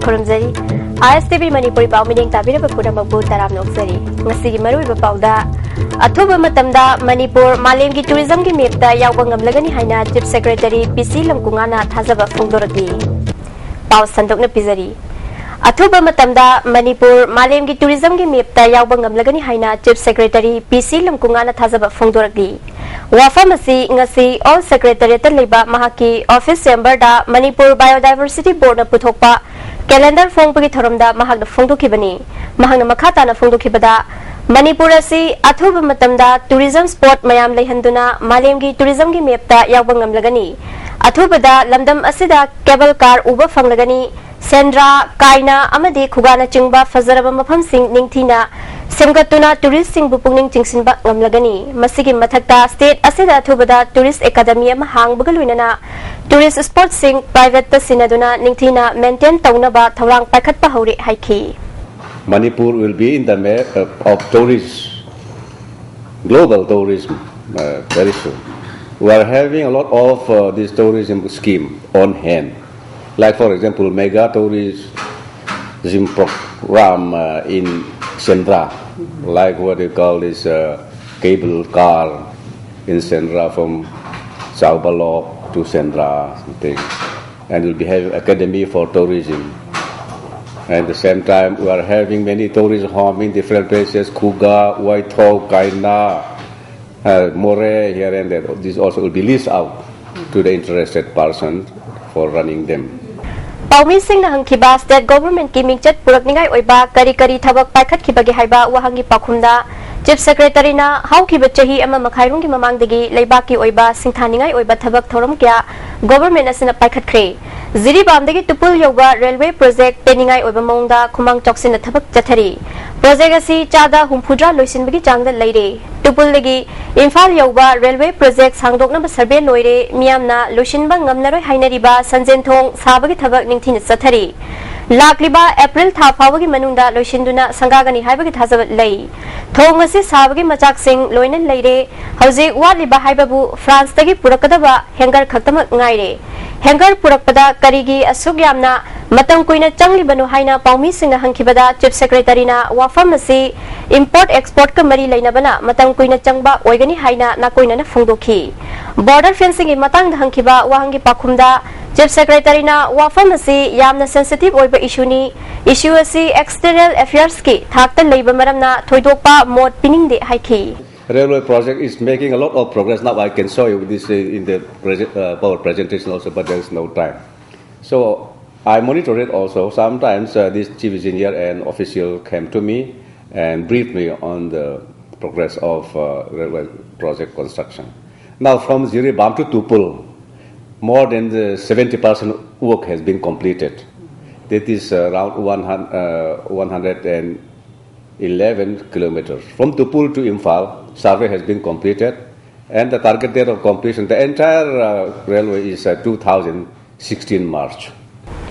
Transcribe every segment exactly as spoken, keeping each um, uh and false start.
ꯈꯨꯔꯨꯝꯖꯔꯤ꯫ ꯑꯥꯏ ꯑꯦꯁ T V Manipuri ꯄꯥꯎ ꯃꯤꯠꯌꯦꯡ ꯇꯥꯕꯤꯔꯕ ꯄꯨꯝꯅꯃꯛꯄꯨ ꯇꯔꯥꯝꯅ ꯑꯣꯛꯆꯔꯤ꯫ ꯉꯁꯤꯒꯤ ꯃꯔꯨꯑꯣꯏꯕ ꯄꯥꯎꯗ, ꯑꯊꯨꯕ ꯃꯇꯝꯗ ꯃꯅꯤꯄꯨꯔ ꯃꯥꯂꯦꯝꯒꯤ ꯇꯨꯔꯤꯖꯝꯒꯤ ꯃꯦꯞꯇ ꯌꯥꯎꯕ ꯉꯝꯂꯒꯅꯤ ꯍꯥꯏꯅ ꯆꯤꯐ ꯁꯦꯀ꯭ꯔꯦꯇꯔꯤ ꯄꯤ ꯁꯤ ꯂꯝꯀꯨꯉꯥꯅ ꯊꯥꯖꯕ ꯐꯣꯡꯗꯣꯔꯛꯂꯤ꯫ ꯄꯥꯎ ꯁꯟꯗꯣꯛꯅ ꯄꯤꯖꯔꯤ꯫ ꯑꯊꯨꯕ ꯃꯇꯝꯗ ꯃꯅꯤꯄꯨꯔ ꯃꯥꯂꯦꯝꯒꯤ ꯇꯨꯔꯤꯖꯝꯒꯤ ꯃꯦꯞꯇ ꯌꯥꯎꯕ ꯉꯝꯂꯒꯅꯤ ꯍꯥꯏꯅ ꯆꯤꯐ ꯁꯦꯀ꯭ꯔꯦꯇꯔꯤ ꯄꯤ ꯁꯤ ꯂꯝꯀꯨꯉꯥꯅ ꯊꯥꯖꯕ ꯐꯣꯡꯗꯣꯔꯛꯂꯤ꯫ ꯋꯥꯐꯝ ꯑꯁꯤ ꯉꯁꯤ ꯑꯣꯜ ꯁꯦꯀ꯭ꯔꯦꯇꯔꯤꯌꯦꯠꯇ ꯂꯩꯕ ꯃꯍꯥꯛꯀꯤ ꯑꯣꯐꯤꯁ ꯆꯦꯝꯕꯔꯗ ꯃꯅꯤꯄꯨꯔ ꯕꯥꯏꯑꯣꯗꯥꯏꯚꯔꯁꯤꯇꯤ ꯕꯣꯔꯗꯅ ꯄꯨꯊꯣꯛꯄ ꯀꯦꯂꯦꯟꯗꯔ ꯐꯣꯡꯕꯒꯤ ꯊꯧꯔꯝꯗ ꯃꯍꯥꯛꯅ ꯐꯣꯡꯗꯣꯛꯈꯤꯕꯅꯤ꯫ ꯃꯍꯥꯛꯅ ꯃꯈꯥ ꯇꯥꯅ ꯐꯣꯡꯗꯣꯛꯈꯤꯕꯗ, ꯃꯅꯤꯄꯨꯔ ꯑꯁꯤ ꯑꯊꯨꯕ ꯃꯇꯝꯗ ꯇꯨꯔꯤꯖꯝ ꯁ꯭ꯄꯣꯠ ꯃꯌꯥꯝ ꯂꯩꯍꯟꯗꯨꯅ ꯃꯥꯂꯦꯝꯒꯤ ꯇꯨꯔꯤꯖꯝꯒꯤ ꯃꯦꯞꯇ ꯌꯥꯎꯕ ꯉꯝꯂꯒꯅꯤ꯫ ꯑꯊꯨꯕꯗ ꯂꯝꯗꯝ ꯑꯁꯤꯗ ꯀꯦꯕꯜ ꯀꯥꯔ ꯎꯕ ꯐꯪꯂꯒꯅꯤ꯫ ꯁꯦꯟꯗ꯭ꯔꯥ, ꯀꯥꯏꯅ ꯑꯃꯗꯤ ꯈꯨꯒꯥꯅꯆꯤꯡꯕ ꯐꯖꯔꯕ ꯃꯐꯝꯁꯤꯡ ꯅꯤꯡꯊꯤꯅ ꯁꯦꯝꯒꯠꯇꯨꯅ ꯇꯨꯔꯤꯁꯁꯤꯡꯕꯨ ꯄꯨꯛꯅꯤꯡ ꯆꯤꯡꯁꯤꯟꯕ ꯉꯝꯂꯒꯅꯤ꯫ ꯃꯁꯤꯒꯤ ꯃꯊꯛꯇ ꯁ꯭ꯇꯦꯠ ꯑꯁꯤꯗ ꯑꯊꯨꯕꯗ ꯇꯨꯔꯤꯁ ꯑꯦꯀꯥꯗꯃꯤ ꯑꯃ ꯍꯥꯡꯕꯒ ꯂꯣꯏꯅꯅ ꯇꯨꯔꯤꯁ ꯁ꯭ꯄꯣꯠꯁꯤꯡ ꯄ꯭ꯔꯥꯏꯚꯦꯠꯇ ꯁꯤꯟꯅꯗꯨꯅ ꯅꯤꯡꯊꯤꯅ ꯃꯦꯟꯇꯦꯟ ꯇꯧꯅꯕ ꯊꯧꯔꯥꯡ ꯄꯥꯏꯈꯠꯄ ꯍꯧꯔꯦ ꯍꯥꯏꯈꯤ꯫ Manipur will be in the map of tourist, global tourism, uh, very soon. We are having a lot of uh, this tourism scheme on hand. Like, for example, mega tourism program uh, in Sendra, like what you call this uh, cable car in Sendra from Chowbalok to Sendra, something. And we'll be having academy for tourism. At the same time, we are having many tourist home in different places, Khuga, Waithok, Kaina, uh, Moreh, here and there. This also will be leased out to the interested person for running them. ꯄꯥꯎꯃꯤꯁꯤꯡꯅ ꯍꯪꯈꯤꯕ state ꯒꯣꯚꯔꯟꯃꯦꯟꯠꯀꯤ ꯃꯤꯡꯆꯠ ꯄꯨꯔꯛꯅꯤꯡꯉꯥꯏ ꯑꯣꯏꯕ ꯀꯔꯤ ꯀꯔꯤ ꯊꯕꯛ ꯄꯥꯏꯈꯠꯈꯤꯕꯒꯦ ꯍꯥꯏꯕ ꯋꯥꯍꯪꯒꯤ ꯄꯥꯎꯈꯨꯝꯗ, ꯆꯤꯐ ꯁꯦꯀ꯭ꯔꯦꯇꯔꯤꯅ ꯍꯧꯈꯤꯕ ꯆꯍꯤ ꯑꯃ ꯃꯈꯥꯏꯔꯣꯝꯒꯤ ꯃꯃꯥꯡꯗꯒꯤ ꯂꯩꯕꯥꯛꯀꯤ ꯑꯣꯏꯕ ꯁꯤꯡꯊꯥꯅꯤꯡꯉꯥꯏ ꯑꯣꯏꯕ ꯊꯕꯛ ꯊꯧꯔꯝ ꯀꯌꯥ ꯒꯣꯚꯔꯟꯃꯦꯟꯠ ꯑꯁꯤꯅ ꯄꯥꯏꯈꯠꯈ꯭ꯔꯦ꯫ ꯖꯤꯔꯤꯕꯥꯝꯗꯒꯤ ꯇꯨꯄꯨꯜ ꯌꯧꯕ ꯔꯦꯜꯋꯦ ꯄ꯭ꯔꯣꯖꯦꯛ ꯄꯦꯟꯅꯤꯡꯉꯥꯏ ꯑꯣꯏꯕ ꯃꯑꯣꯡꯗ ꯈꯨꯃꯥꯡ ꯆꯥꯎꯁꯤꯟꯅ ꯊꯕꯛ ꯆꯠꯊꯔꯤ꯫ ꯄ꯭ꯔꯣꯖꯦꯛ ꯑꯁꯤ ꯆꯥꯗ ꯍꯨꯝꯐꯨꯇꯔꯥ ꯂꯣꯏꯁꯤꯟꯕꯒꯤ ꯆꯥꯡꯗ ꯂꯩꯔꯦ꯫ ꯇꯨꯄꯨꯜꯗꯒꯤ ꯏꯝꯐꯥꯜ ꯌꯧꯕ ꯔꯦꯜꯋꯦ ꯄ꯭ꯔꯣꯖꯦꯛ ꯁꯥꯡꯗꯣꯛꯅꯕ ꯁꯔꯚꯦ ꯂꯣꯏꯔꯦ꯫ ꯃꯤꯌꯥꯝꯅ ꯂꯣꯏꯁꯤꯟꯕ ꯉꯝꯂꯔꯣꯏ ꯍꯥꯏꯅꯔꯤꯕ ꯁꯟꯖꯦꯟꯊꯣꯡ ꯁꯥꯕꯒꯤ ꯊꯕꯛ ꯅꯤꯡꯊꯤꯅ ꯆꯠꯊꯔꯤ꯫ ꯂꯥꯛꯂꯤꯕ ꯑꯦꯄ꯭ꯔꯤꯜ ꯊꯥ ꯐꯥꯎꯕꯒꯤ ꯃꯅꯨꯡꯗ ꯂꯣꯏꯁꯤꯟꯗꯨꯅ ꯁꯪꯒꯥꯒꯅꯤ ꯍꯥꯏꯕꯒꯤ ꯊꯥꯖꯕ ꯂꯩ꯫ ꯊꯣꯡ ꯑꯁꯤ ꯁꯥꯕꯒꯤ ꯃꯆꯥꯛꯁꯤꯡ ꯂꯣꯏꯅ ꯂꯩꯔꯦ꯫ ꯍꯧꯖꯤꯛ ꯋꯥꯠꯂꯤꯕ ꯍꯥꯏꯕꯕꯨ ꯐ꯭ꯔꯥꯟꯁꯇꯒꯤ ꯄꯨꯔꯛꯀꯗꯕ ꯍꯦꯡꯒꯔ ꯈꯛꯇꯃꯛ ꯉꯥꯏꯔꯦ꯫ ꯍꯦꯡꯒꯔ ꯄꯨꯔꯛꯄꯗ ꯀꯔꯤꯒꯤ ꯑꯁꯨꯛ ꯌꯥꯝꯅ ꯃꯇꯝ ꯀꯨꯏꯅ ꯆꯪꯂꯤꯕꯅꯣ ꯍꯥꯏꯅ ꯄꯥꯎꯃꯤꯁꯤꯡꯅ ꯍꯪꯈꯤꯕꯗ ꯆꯤꯐ ꯁꯦꯀ꯭ꯔꯦꯇꯔꯤꯅ ꯋꯥꯐꯝ ꯑꯁꯤ ꯏꯝꯄꯣꯔꯠ ꯑꯦꯛꯁꯄꯣꯔꯠꯀ ꯃꯔꯤ ꯂꯩꯅꯕꯅ ꯃꯇꯝ ꯀꯨꯏꯅ ꯆꯪꯕ ꯑꯣꯏꯒꯅꯤ ꯍꯥꯏꯅ ꯅꯥꯀꯣꯏꯅꯅ ꯐꯣꯡꯗꯣꯛꯈꯤ꯫ ꯕꯣꯔꯗꯔ ꯐꯦꯟꯁꯤꯡꯒꯤ ꯃꯇꯥꯡꯗ ꯍꯪꯈꯤꯕ ꯋꯥꯍꯪꯒꯤ ꯄꯥꯎꯈꯨꯝꯗ ꯆꯤꯐ ꯁꯦꯀ꯭ꯔꯦꯇꯔꯤꯅ ꯋꯥꯐꯝ ꯑꯁꯤ ꯌꯥꯝꯅ ꯁꯦꯟꯁꯤꯇꯤꯚ ꯑꯣꯏꯕ ꯏꯁꯨꯅꯤ꯫ ꯏꯁꯨ ꯑꯁꯤ ꯑꯦꯛꯁꯇꯔꯅꯦꯜ ꯑꯦꯐꯤꯌꯔꯁꯀꯤ ꯊꯥꯛꯇ ꯂꯩꯕ ꯃꯔꯝꯅ ꯊꯣꯏꯗꯣꯛꯄ ꯃꯣꯠ ꯄꯤꯅꯤꯡꯗꯦ ꯍꯥꯏꯈꯤ꯫ Railway project is making a lot of progress. Now I can show you this in the prese- uh, PowerPoint presentation also, but there is no time. So I monitor it also. Sometimes uh, this chief engineer and official came to me and briefed me on the progress of uh, railway project construction. Now from Jiribam to Tupul, more than the seventy percent work has been completed. That is around one hundred, uh, one hundred and eleven kilometers. From Tupul to Imphal, survey has been completed, and the target date of completion, the entire uh, railway is uh, two thousand sixteen March.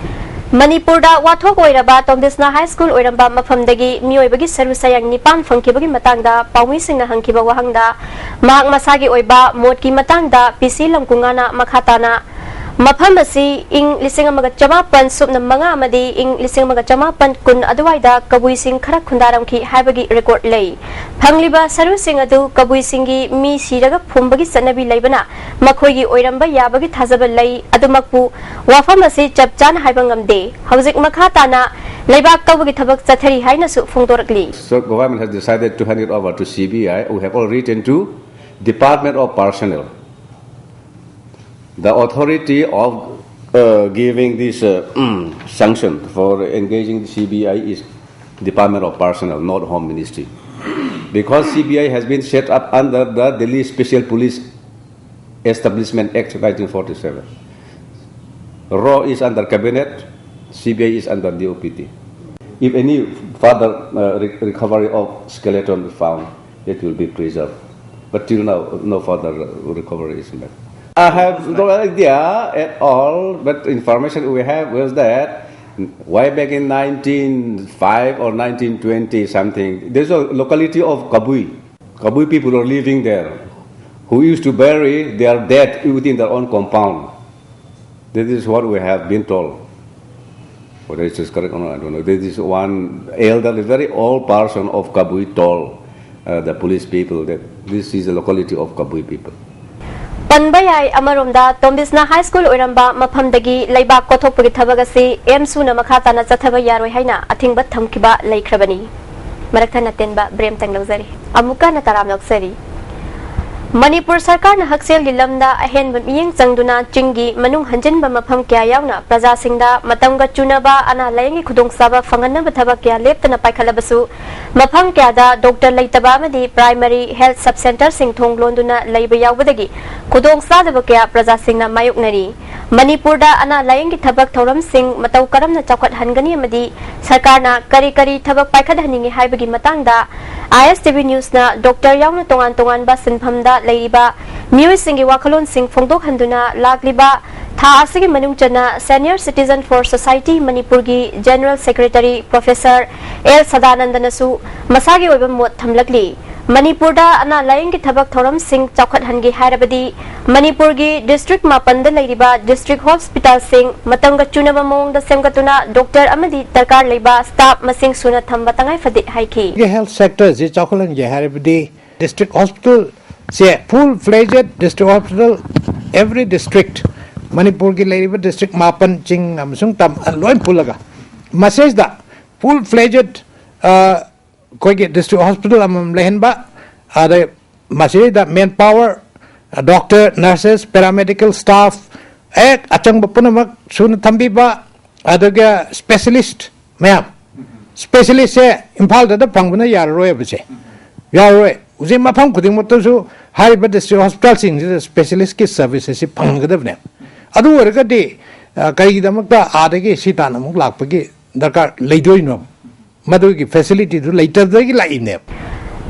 ꯃꯅꯤꯄꯨꯔꯗ ꯋꯥꯊꯣꯛ ꯑꯣꯏꯔꯕ ꯇꯣꯝꯕꯤꯁꯅꯥ high school ꯑꯣꯏꯔꯝꯕ ꯃꯐꯝꯗꯒꯤ ꯃꯤꯑꯣꯏꯕꯒꯤ ꯁꯔꯨ ꯁꯌꯥꯡ ꯅꯤꯄꯥꯟ ꯐꯪꯈꯤꯕꯒꯤ ꯃꯇꯥꯡꯗ ꯄꯥꯎꯃꯤꯁꯤꯡꯅ ꯍꯪꯈꯤꯕ ꯋꯥꯍꯪꯗ ꯃꯍꯥꯛ ꯃꯁꯥꯒꯤ ꯑꯣꯏꯕ ꯃꯣꯠꯀꯤ ꯃꯇꯥꯡꯗ ꯄꯤ ꯁꯤ ꯂꯝꯀꯨꯉꯥꯅ ꯃꯈꯥ ꯇꯥꯅ ꯃꯐꯝ ꯑꯁꯤ ꯏꯪ ꯂꯤꯁꯤꯡ ꯑꯃꯒ ꯆꯃꯥꯄꯟ ꯁꯨꯞꯅ ꯃꯉꯥ ꯑꯃꯗꯤ ꯏꯪ ꯂꯤꯁꯤꯡ ꯑꯃꯒ ꯆꯃꯥꯄꯟ ꯀꯨꯟ ꯑꯗꯨꯋꯥꯏꯗ ꯀꯕꯨꯏꯁꯤꯡ ꯈꯔ ꯈꯨꯟꯗꯥꯔꯝꯈꯤ ꯍꯥꯏꯕꯒꯤ ꯔꯦꯀꯣꯔꯗ ꯂꯩ꯫ ꯐꯪꯂꯤꯕ ꯁꯔꯨꯁꯤꯡ ꯑꯗꯨ ꯀꯕꯨꯏꯁꯤꯡꯒꯤ ꯃꯤ ꯁꯤꯔꯒ ꯐꯨꯝꯕꯒꯤ ꯆꯠꯅꯕꯤ ꯂꯩꯕꯅ ꯃꯈꯣꯏꯒꯤ ꯑꯣꯏꯔꯝꯕ ꯌꯥꯕꯒꯤ ꯊꯥꯖꯕ ꯂꯩ꯫ ꯑꯗꯨꯃꯛꯄꯨ ꯋꯥꯐꯝ ꯑꯁꯤ ꯆꯞ ꯆꯥꯅ ꯍꯥꯏꯕ ꯉꯝꯗꯦ꯫ ꯍꯧꯖꯤꯛ ꯃꯈꯥ ꯇꯥꯅ ꯂꯩꯕꯥꯛ ꯀꯧꯕꯒꯤ ꯊꯕꯛ ꯆꯠꯊꯔꯤ ꯍꯥꯏꯅꯁꯨ ꯐꯣꯡꯗꯣꯔꯛꯂꯤ꯫ So government has decided to hand it over to C B I. We have all written to Department of Personnel. The authority of uh, giving this uh, sanction for engaging the C B I is Department of Personnel, not Home Ministry. Because C B I has been set up under the Delhi Special Police Establishment Act nineteen forty-seven. RAW is under cabinet, C B I is under D O P T. If any further uh, re- recovery of skeleton found, it will be preserved. But till now, no further recovery is made. I have no idea at all, but information we have was that Way back in nineteen five or nineteen twenty something, there's a locality of Kabui. Kabui people are living there, who used to bury their dead within their own compound. This is what we have been told. Whether it is correct or not, I don't know. This is one elderly, very old person of Kabui told uh, the police people that this is the locality of Kabui people. ꯄꯟꯕ ꯌꯥꯏ꯫ ꯑꯃꯔꯣꯝꯗ ꯇꯣꯝꯕꯤꯁꯅ high school ꯑꯣꯏꯔꯝꯕ ꯃꯐꯝꯗꯒꯤ ꯂꯩꯕꯥꯛ ꯀꯣꯊꯣꯛꯄꯒꯤ ꯊꯕꯛ ꯑꯁꯤ M ꯁꯨꯅ ꯃꯈꯥ ꯇꯥꯅ ꯆꯠꯊꯕ ꯌꯥꯔꯣꯏ ꯍꯥꯏꯅ ꯑꯊꯤꯡꯕ ꯊꯝꯈꯤꯕ ꯂꯩꯈ꯭ꯔꯕꯅꯤ꯫ ꯃꯔꯛ ꯊꯠꯅ ꯇꯦꯟꯕ ꯕ꯭ꯔꯦꯛ ꯑꯃꯇꯪ ꯂꯧꯖꯔꯤ꯫ ꯑꯃꯨꯛꯀ ꯍꯟꯅ ꯇꯔꯥꯝꯅ ꯑꯣꯛꯆꯔꯤ꯫ ꯃꯅꯤꯄꯨꯔ ꯁꯔꯀꯥꯔꯅ ꯍꯛꯁꯦꯜꯒꯤ ꯂꯝꯗ ꯑꯍꯦꯟꯕ ꯃꯤꯠꯌꯦꯡ ꯆꯪꯗꯨꯅ ꯆꯤꯡꯒꯤ ꯃꯅꯨꯡ ꯍꯟꯖꯤꯟꯕ ꯃꯐꯝ ꯀꯌꯥ ꯌꯥꯎꯅ ꯄ꯭ꯔꯖꯥꯁꯤꯡꯗ ꯃꯇꯝꯒ ꯆꯨꯅꯕ ꯑꯅꯥ ꯂꯥꯌꯦꯡꯒꯤ ꯈꯨꯗꯣꯡꯆꯥꯕ ꯐꯪꯍꯟꯅꯕ ꯊꯕꯛ ꯀꯌꯥ ꯂꯦꯞꯇꯅ ꯄꯥꯏꯈꯠꯂꯕꯁꯨ, ꯃꯐꯝ ꯀꯌꯥꯗ ꯗꯣꯛꯇꯔ ꯂꯩꯇꯕ ꯑꯃꯗꯤ ꯄ꯭ꯔꯥꯏꯃꯔꯤ ꯍꯦꯜꯊ ꯁꯕ ꯁꯦꯟꯇꯔꯁꯤꯡ ꯊꯣꯡ ꯂꯣꯟꯗꯨꯅ ꯂꯩꯕ ꯌꯥꯎꯕꯗꯒꯤ ꯈꯨꯗꯣꯡꯆꯥꯗꯕ ꯀꯌꯥ ꯄ꯭ꯔꯖꯥꯁꯤꯡꯅ ꯃꯥꯌꯣꯛꯅꯔꯤ꯫ ꯃꯅꯤꯄꯨꯔꯗ ꯑꯅꯥ ꯂꯥꯌꯦꯡꯒꯤ ꯊꯕꯛ ꯊꯧꯔꯝꯁꯤꯡ ꯃꯇꯧ ꯀꯔꯝꯅ ꯆꯥꯎꯈꯠꯍꯟꯒꯅꯤ ꯑꯃꯗꯤ ꯁꯔꯀꯥꯔꯅ ꯀꯔꯤ ꯀꯔꯤ ꯊꯕꯛ ꯄꯥꯏꯈꯠꯍꯟꯅꯤꯡꯏ ꯍꯥꯏꯕꯒꯤ ꯃꯇꯥꯡꯗ ꯑꯥꯏ ꯑꯦꯁ ꯇꯤ ꯚꯤ ꯅ꯭ꯌꯨꯁꯅ ꯗꯣꯛꯇꯔ ꯌꯥꯎꯅ ꯇꯣꯉꯥꯟ ꯇꯣꯉꯥꯟꯕ ꯁꯤꯟꯐꯝꯗ ꯂꯩꯔꯤꯕ ꯃꯤꯑꯣꯏꯁꯤꯡꯒꯤ ꯋꯥꯈꯜꯂꯣꯟꯁꯤꯡ ꯐꯣꯡꯗꯣꯛꯍꯟꯗꯨꯅ ꯂꯥꯛꯂꯤꯕ ꯊꯥ ꯑꯁꯤꯒꯤ ꯃꯅꯨꯡ ꯆꯟꯅ Senior Citizen for Society ꯃꯅꯤꯄꯨꯔꯒꯤ ꯖꯦꯅꯔꯦꯜ ꯁꯦꯀ꯭ꯔꯦꯇꯔꯤ ꯄ꯭ꯔꯣꯐꯦꯁꯔ ꯑꯦꯜ ꯁꯗꯥꯅꯟꯗꯅꯁꯨ ꯃꯁꯥꯒꯤ ꯑꯣꯏꯕ ꯃꯣꯠ ꯊꯝꯂꯛꯂꯤ꯫ ꯃꯅꯤꯄꯨꯔꯗ ꯑꯅꯥ ꯂꯥꯌꯦꯡꯒꯤ ꯊꯕꯛ ꯊꯧꯔꯝꯁꯤꯡ ꯆꯥꯎꯈꯠꯍꯟꯒꯦ ꯍꯥꯏꯔꯕꯗꯤ ꯃꯅꯤꯄꯨꯔꯒꯤ ꯗꯤꯁꯇ꯭ꯔꯤꯛ ꯃꯥꯄꯟꯗ ꯂꯩꯔꯤꯕ ꯗꯤꯁꯇ꯭ꯔꯤꯛ ꯍꯣꯁꯄꯤꯇꯥꯜꯁꯤꯡ ꯃꯇꯝꯒ ꯆꯨꯅꯕ ꯃꯑꯣꯡꯗ ꯁꯦꯝꯒꯠꯇꯨꯅ ꯗꯣꯛꯇꯔ ꯑꯃꯗꯤ ꯗꯔꯀꯥꯔ ꯂꯩꯕ ꯁ꯭ꯇꯥꯐ ꯃꯁꯤꯡ ꯁꯨꯅ ꯊꯝꯕ ꯇꯉꯥꯏ ꯐꯗꯦ ꯍꯥꯏꯈꯤ꯫ ꯍꯦꯜꯊ ꯁꯦꯛꯇꯔꯁꯤ ꯆꯥꯎꯈꯠꯍꯟꯒꯦ ꯍꯥꯏꯔꯕꯗꯤ district hospital ꯁꯦ full fledged district hospital every district ꯃꯅꯤꯄꯨꯔꯒꯤ ꯂꯩꯔꯤꯕ ꯗꯤꯁꯇ꯭ꯔꯤꯛ ꯃꯥꯄꯟ ꯆꯤꯡ ꯑꯃꯁꯨꯡ ꯇꯝ ꯂꯣꯏ ꯄꯨꯜꯂꯒ ꯃꯁꯤꯗ full fledged ꯑꯩꯈꯣꯏꯒꯤ ꯗꯤꯁꯇ꯭ꯔꯤꯛ ꯍꯣꯁꯄꯤꯇꯥꯜ ꯑꯃꯃꯝ ꯂꯩꯍꯟꯕ, ꯑꯗꯩ ꯃꯁꯤꯗ manpower, doctor, nurses, paramedical staff, ꯍꯦꯛ ꯑꯆꯪꯕ ꯄꯨꯝꯅꯃꯛ ꯁꯨꯅ ꯊꯝꯕꯤꯕ, ꯑꯗꯨꯒ ꯁ꯭ꯄꯦꯁꯤꯂꯤꯁ꯭ꯠ ꯃꯌꯥꯝ, ꯁ꯭ꯄꯦꯁꯤꯂꯤꯁ꯭ꯠꯁꯦ ꯏꯝꯐꯥꯜꯗꯗ ꯐꯪꯕꯅ ꯌꯥꯔꯔꯣꯏꯕꯁꯦ, ꯌꯥꯔꯔꯣꯏ꯫ ꯍꯧꯖꯤꯛ ꯃꯐꯝ ꯈꯨꯗꯤꯡꯃꯛꯇꯁꯨ ꯍꯥꯏꯔꯤꯕ ꯗꯤꯁꯇ꯭ꯔꯤꯛ ꯍꯣꯁꯄꯤꯇꯥꯜꯁꯤꯡꯁꯤꯗ ꯁ꯭ꯄꯦꯁꯤꯂꯤꯁ꯭ꯠꯀꯤ ꯁꯔꯚꯤꯁ ꯑꯁꯤ ꯐꯪꯒꯗꯕꯅꯦ꯫ ꯑꯗꯨ ꯑꯣꯏꯔꯒꯗꯤ ꯀꯔꯤꯒꯤꯗꯃꯛꯇ ꯑꯥꯗꯒꯤ ꯁꯤ ꯇꯥꯟꯅ ꯑꯃꯨꯛ ꯂꯥꯛꯄꯒꯤ ꯗꯔꯀꯥꯔ ꯂꯩꯗꯣꯏꯅꯣ? ꯃꯗꯨꯒꯤ ꯐꯦꯁꯤꯂꯤꯇꯤꯗꯨ ꯂꯩꯇꯕꯗꯒꯤ ꯂꯥꯛꯏꯅꯦꯕ꯫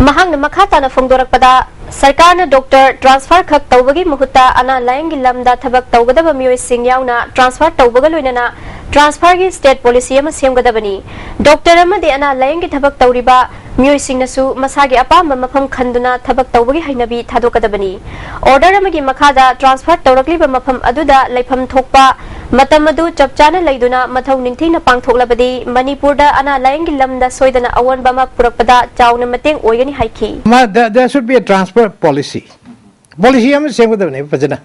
ꯃꯍꯥꯛꯅ ꯃꯈꯥ ꯇꯥꯅ ꯐꯣꯡꯗꯣꯔꯛꯄꯗ, ꯁꯔꯀꯥꯔꯅ ꯗꯣꯛꯇꯔ ꯇ꯭ꯔꯥꯟꯁꯐꯔ ꯈꯛ ꯇꯧꯕꯒꯤ ꯃꯍꯨꯠꯇ ꯑꯅꯥ ꯂꯥꯌꯦꯡꯒꯤ ꯂꯝꯗ ꯊꯕꯛ ꯇꯧꯒꯗꯕ ꯃꯤꯑꯣꯏꯁꯤꯡ ꯌꯥꯎꯅ ꯇ꯭ꯔꯥꯟꯁꯐꯔ ꯇꯧꯕꯒ ꯂꯣꯏꯅꯅ ꯇ꯭ꯔꯥꯟꯁꯐꯔꯒꯤ ꯁ꯭ꯇꯦꯠ ꯄꯣꯂꯤꯁꯤ ꯑꯃ ꯁꯦꯝꯒꯗꯕꯅꯤ꯫ ꯗꯣꯛꯇꯔ ꯑꯃꯗꯤ ꯑꯅꯥ ꯂꯥꯌꯦꯡꯒꯤ ꯊꯕꯛ ꯇꯧꯔꯤꯕ ꯃꯤꯑꯣꯏꯁꯤꯡꯅꯁꯨ ꯃꯁꯥꯒꯤ ꯑꯄꯥꯝꯕ ꯃꯐꯝ ꯈꯟꯗꯨꯅ ꯊꯕꯛ ꯇꯧꯕꯒꯤ ꯍꯩꯅꯕꯤ ꯊꯥꯗꯣꯛꯀꯗꯕꯅꯤ꯫ ꯑꯣꯔꯗꯔ ꯑꯃꯒꯤ ꯃꯈꯥꯗ ꯇ꯭ꯔꯥꯟꯁꯐꯔ ꯇꯧꯔꯛꯂꯤꯕ ꯃꯐꯝ ꯑꯗꯨꯗ ꯂꯩꯐꯝ ꯊꯣꯛꯄ ꯃꯇꯝ ꯑꯗꯨ ꯆꯞ ꯆꯥꯅ ꯂꯩꯗꯨꯅ ꯃꯊꯧ ꯅꯤꯡꯊꯤꯅ ꯄꯥꯡꯊꯣꯛꯂꯕꯗꯤ ꯃꯅꯤꯄꯨꯔꯗ ꯑꯅꯥ ꯂꯥꯌꯦꯡꯒꯤ ꯂꯝꯗ ꯁꯣꯏꯗꯅ ꯑꯑꯣꯟꯕ ꯑꯃ ꯄꯨꯔꯛꯄꯗ ꯆꯥꯎꯅ ꯃꯇꯦꯡ ꯑꯣꯏꯒꯅꯤ ꯍꯥꯏꯈꯤ꯫ Ma- there, there should be a transfer policy. Policy ꯑꯃ ꯁꯦꯝꯒꯗꯕꯅꯦꯕ ꯐꯖꯅ꯫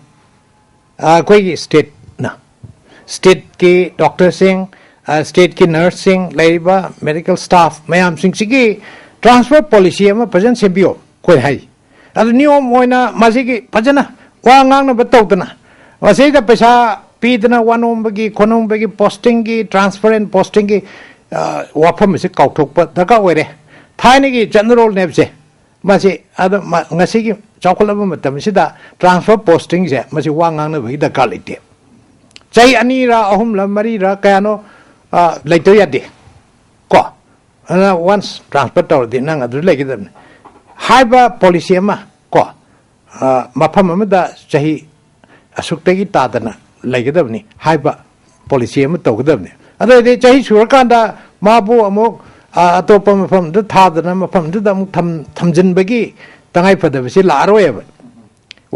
ꯑꯩꯈꯣꯏꯒꯤ ꯁ꯭ꯇꯦꯠꯅ, ꯁ꯭ꯇꯦꯠꯀꯤ ꯗꯣꯛꯇꯔꯁꯤꯡ, ꯁ꯭ꯇꯦꯠꯀꯤ ꯅꯔꯁꯁꯤꯡ, ꯂꯩꯔꯤꯕ ꯃꯦꯗꯤꯀꯦꯜ ꯁ꯭ꯇꯥꯐ ꯃꯌꯥꯝꯁꯤꯡꯁꯤꯒꯤ ꯇ꯭ꯔꯥꯟꯁꯐꯔ ꯄꯣꯂꯤꯁꯤ ꯑꯃ ꯐꯖꯅ ꯁꯦꯝꯕꯤꯌꯣ ꯑꯩꯈꯣꯏ ꯍꯥꯏ꯫ ꯑꯗꯨ ꯅꯤꯌꯣꯝ ꯑꯣꯏꯅ ꯃꯁꯤꯒꯤ ꯐꯖꯅ ꯋꯥ ꯉꯥꯡꯅꯕ ꯇꯧꯗꯅ, ꯃꯁꯤꯗ ꯄꯩꯁꯥ ꯄꯤꯗꯅ ꯋꯥꯅꯣꯝꯕꯒꯤ ꯈꯣꯠꯅꯣꯝꯕꯒꯤ, ꯄꯣꯁꯇꯤꯡꯒꯤ, ꯇ꯭ꯔꯥꯟꯁꯐꯔ ꯑꯦꯟ ꯄꯣꯁꯇꯤꯡꯒꯤ ꯋꯥꯐꯝ ꯑꯁꯤ ꯀꯥꯎꯊꯣꯛꯄ ꯗꯔꯀꯥꯔ ꯑꯣꯏꯔꯦ꯫ ꯊꯥꯏꯅꯒꯤ ꯆꯠꯅꯔꯣꯜꯅꯦꯕꯁꯦ꯫ ꯃꯁꯤ ꯑꯗꯣ ꯃ- ꯉꯁꯤꯒꯤ ꯆꯥꯎꯈꯠꯂꯕ ꯃꯇꯝꯁꯤꯗ ꯇ꯭ꯔꯥꯟꯁꯐꯔ ꯄꯣꯁꯇꯤꯡꯁꯦ ꯃꯁꯤ ꯋꯥ ꯉꯥꯡꯅꯕꯒꯤ ꯗꯔꯀꯥꯔ ꯂꯩꯇꯦ꯫ ꯆꯍꯤ ꯑꯅꯤꯔ ꯑꯍꯨꯝꯂ ꯃꯔꯤꯔ ꯀꯌꯥꯅꯣ, ꯑ, ꯂꯩꯇꯕ ꯌꯥꯗꯦ ꯀꯣ꯫ ꯑꯗꯨꯅ ꯋꯥꯟꯁ ꯇ꯭ꯔꯥꯟꯁꯐꯔ ꯇꯧꯔꯗꯤ ꯅꯪ ꯑꯗꯨ ꯂꯩꯒꯗꯕꯅꯤ ꯍꯥꯏꯕ ꯄꯣꯂꯤꯁꯤ ꯑꯃ ꯀꯣ, ꯑ, ꯃꯐꯝ ꯑꯃꯗ ꯆꯍꯤ ꯑꯁꯨꯛꯇꯒꯤ ꯇꯥꯗꯅ ꯂꯩꯒꯗꯕꯅꯤ ꯍꯥꯏꯕ ꯄꯣꯂꯤꯁꯤ ꯑꯃ ꯇꯧꯒꯗꯕꯅꯤ꯫ ꯑꯗꯨ ꯑꯣꯏꯔꯗꯤ ꯆꯍꯤ ꯁꯨꯔꯀꯥꯟꯗ ꯃꯥꯕꯨ ꯑꯃꯨꯛ, ꯑ, ꯑꯇꯣꯞꯄ ꯃꯐꯝꯗ ꯊꯥꯗꯅ ꯃꯐꯝꯗꯨꯗ ꯑꯃꯨꯛ ꯊꯝ- ꯊꯝꯖꯤꯟꯕꯒꯤ ꯇꯉꯥꯏ ꯐꯗꯕꯁꯤ ꯂꯥꯛꯑꯔꯣꯏꯕ꯫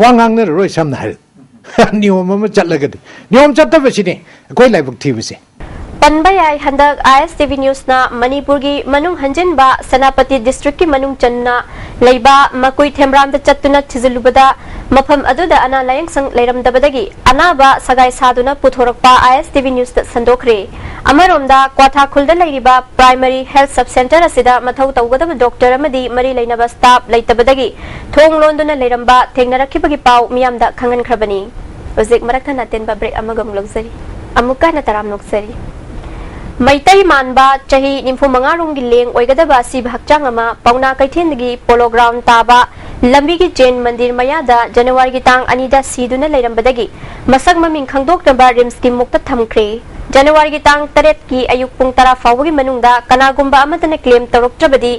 ꯋꯥ ꯉꯥꯡꯅꯔꯔꯣꯏ, ꯁꯝꯅ ꯍꯥꯏꯔꯕꯗ꯫ ꯅꯤꯌꯣꯝ ꯑꯃ ꯆꯠꯂꯒꯗꯤ꯫ ꯅꯤꯌꯣꯝ ꯆꯠꯇꯕꯁꯤꯅꯤ ꯑꯩꯈꯣꯏ ꯂꯥꯏꯕꯛ ꯊꯤꯕꯁꯦ꯫ ꯄꯟꯕ ꯌꯥꯏ, ꯍꯟꯗꯛ ꯑꯥꯏ ꯑꯦꯁ ꯇꯤ ꯚꯤ ꯅ꯭ꯌꯨꯁꯅ ꯃꯅꯤꯄꯨꯔꯒꯤ ꯃꯅꯨꯡ ꯍꯟꯖꯤꯟꯕ ꯁꯦꯅꯥꯄꯇꯤ ꯗꯤꯁꯇ꯭ꯔꯤꯛꯀꯤ ꯃꯅꯨꯡ ꯆꯟꯅ ꯂꯩꯕ ꯃꯀꯨꯏ ꯊꯦꯝꯕ꯭ꯔꯥꯝꯗ ꯆꯠꯇꯨꯅ ꯊꯤꯖꯤꯜꯂꯨꯕꯗ ꯃꯐꯝ ꯑꯗꯨꯗ ꯑꯅꯥ ꯂꯥꯌꯦꯡꯁꯪ ꯂꯩꯔꯝꯗꯕꯗꯒꯤ ꯑꯅꯥꯕ ꯁꯒꯥꯏ ꯁꯥꯗꯨꯅ ꯄꯨꯊꯣꯔꯛꯄ ꯑꯥꯏ ꯑꯦꯁ ꯇꯤ ꯚꯤ ꯅ꯭ꯌꯨꯁꯇ ꯁꯟꯗꯣꯛꯈ꯭ꯔꯦ꯫ ꯑꯃꯔꯣꯝꯗ ꯀ꯭ꯋꯥꯊꯥꯈꯨꯜꯗ ꯂꯩꯔꯤꯕ ꯄ꯭ꯔꯥꯏꯃꯔꯤ ꯍꯦꯜꯊ ꯁꯕ ꯁꯦꯟꯇꯔ ꯑꯁꯤꯗ ꯃꯊꯧ ꯇꯧꯒꯗꯕ ꯗꯣꯛꯇꯔ ꯑꯃꯗꯤ ꯃꯔꯤ ꯂꯩꯅꯕ ꯁ꯭ꯇꯥꯐ ꯂꯩꯇꯕꯗꯒꯤ ꯊꯣꯡ ꯂꯣꯟꯗꯨꯅ ꯂꯩꯔꯝꯕ ꯊꯦꯡꯅꯔꯛꯈꯤꯕꯒꯤ ꯄꯥꯎ ꯃꯤꯌꯥꯝꯗ ꯈꯪꯍꯟꯈ꯭ꯔꯕꯅꯤ꯫ ꯍꯧꯖꯤꯛ ꯃꯔꯛ ꯊꯠꯅ ꯑꯇꯦꯟꯕ ꯕ꯭ꯔꯦꯛ ꯑꯃꯒ ꯑꯃꯨꯛ ꯂꯧꯖꯔꯤ꯫ ꯑꯃꯨꯛꯀ ꯍꯟꯅ ꯇꯔꯥꯝꯅ ꯑꯣꯛꯆꯔꯤ꯫ ꯃꯩꯇꯩ ꯃꯥꯟꯕ ꯆꯍꯤ ꯅꯤꯐꯨ ꯃꯉꯥ ꯔꯣꯝꯒꯤ ꯂꯦꯡ ꯑꯣꯏꯒꯗꯕ ꯑꯁꯤꯕ ꯍꯛꯆꯥꯡ ꯑꯃ ꯄꯥꯎꯅꯥ ꯀꯩꯊꯦꯜꯗꯒꯤ ꯄꯣꯂꯣ ꯒ꯭ꯔꯥꯎꯟ ꯇꯥꯕ ꯂꯝꯕꯤꯒꯤ ꯖꯦꯟ ꯃꯟꯗꯤꯔ ꯃꯌꯥꯗ ꯖꯅꯋꯥꯔꯤꯒꯤ ꯇꯥꯡ ꯑꯅꯤꯗ ꯁꯤꯗꯨꯅ ꯂꯩꯔꯝꯕꯗꯒꯤ ꯃꯁꯛ ꯃꯃꯤꯡ ꯈꯪꯗꯣꯛꯇ꯭ꯔꯕ ꯔꯤꯝꯁꯀꯤ ꯃꯣꯛꯇ ꯊꯝꯈ꯭ꯔꯦ꯫ ꯖꯅꯋꯥꯔꯤꯒꯤ ꯇꯥꯡ ꯇꯔꯦꯠꯀꯤ ꯑꯌꯨꯛ ꯄꯨꯡ ꯇꯔꯥ ꯐꯥꯎꯕꯒꯤ ꯃꯅꯨꯡꯗ ꯀꯅꯥꯒꯨꯝꯕ ꯑꯃꯠꯇꯅ claim ꯇꯧꯔꯛꯇ꯭ꯔꯕꯗꯤ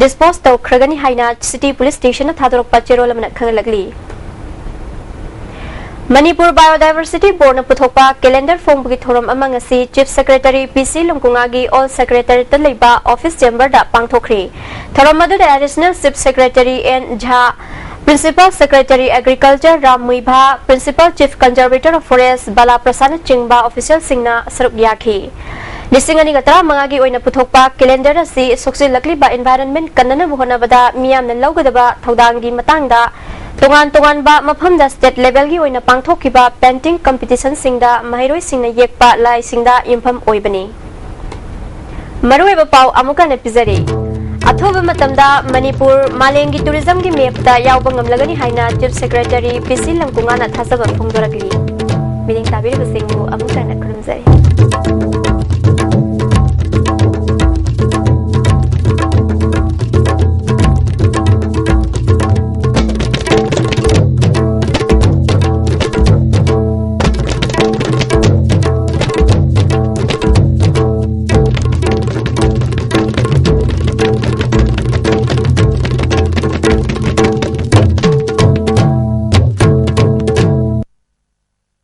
dispose ꯇꯧꯈ꯭ꯔꯒꯅꯤ ꯍꯥꯏꯅ City Police Stationꯅ ꯊꯥꯗꯣꯔꯛꯄ ꯆꯦꯔꯣꯜ ꯑꯃꯅ ꯈꯪꯍꯜꯂꯛꯂꯤ꯫ ꯃꯅꯤꯄꯨꯔ Biodiversity Boardꯅ ꯄꯨꯊꯣꯛꯄ calendar ꯐꯣꯡꯕꯒꯤ ꯊꯧꯔꯝ ꯑꯃ ꯉꯁꯤ Chief Secretary ꯄꯤ ꯁꯤ ꯂꯨꯝꯀꯨꯉꯥꯒꯤ Old Secretariatꯇ ꯂꯩꯕ office chamberꯗ ꯄꯥꯡꯊꯣꯛꯈ꯭ꯔꯤ꯫ ꯊꯧꯔꯝ ꯑꯗꯨꯗ Additional Chief Secretary N Jha, Principal Secretary Agriculture Ram Muivah, Principal Chief Conservator of Forest Bala ꯄ꯭ꯔꯁꯥꯗꯅꯆꯤꯡꯕ officialꯁꯤꯡꯅ ꯁꯔꯨꯛ ꯌꯥꯈꯤ꯫ ꯂꯤꯁꯤꯡ ꯑꯅꯤꯒ ꯇꯔꯥꯃꯉꯥꯒꯤ ꯑꯣꯏꯅ ꯄꯨꯊꯣꯛꯄ calendar ꯑꯁꯤ ꯁꯣꯛꯆꯤꯜꯂꯛꯂꯤꯕ environment ꯀꯟꯅꯅꯕ ꯍꯣꯠꯅꯕꯗ ꯃꯤꯌꯥꯝꯅ ꯂꯧꯒꯗꯕ ꯊꯧꯗꯥꯡꯒꯤ ꯃꯇꯥꯡꯗ ꯇꯣꯉꯥꯟ ꯇꯣꯉꯥꯟꯕ ꯃꯐꯝꯗ state levelꯒꯤ ꯑꯣꯏꯅ ꯄꯥꯡꯊꯣꯛꯈꯤꯕ painting competitionꯁꯤꯡꯗ ꯃꯍꯩꯔꯣꯏꯁꯤꯡꯅ ꯌꯦꯛꯄ ꯂꯥꯏꯁꯤꯡꯗ ꯌꯨꯝꯐꯝ ꯑꯣꯏꯕꯅꯤ꯫ ꯃꯔꯨꯑꯣꯏꯕ ꯄꯥꯎ ꯑꯃꯨꯛ ꯍꯟꯅ ꯄꯤꯖꯔꯤ꯫ ꯑꯊꯨꯕ ꯃꯇꯝꯗ ꯃꯅꯤꯄꯨꯔ ꯃꯥꯂꯦꯝꯒꯤ tourismꯒꯤ mapꯇ ꯌꯥꯎꯕ ꯉꯝꯂꯒꯅꯤ ꯍꯥꯏꯅ Chief Secretary ꯄꯤ ꯁꯤ ꯂꯨꯝꯀꯨꯉꯥꯅ ꯊꯥꯖꯕ ꯐꯣꯡꯗꯣꯔꯛꯂꯤ꯫ ꯃꯤꯠꯌꯦꯡ ꯇꯥꯕꯤꯔꯤꯕꯁꯤꯡꯕꯨ ꯑꯃꯨꯛ ꯍꯟꯅ ꯈꯨꯔꯨꯝꯖꯔꯤ꯫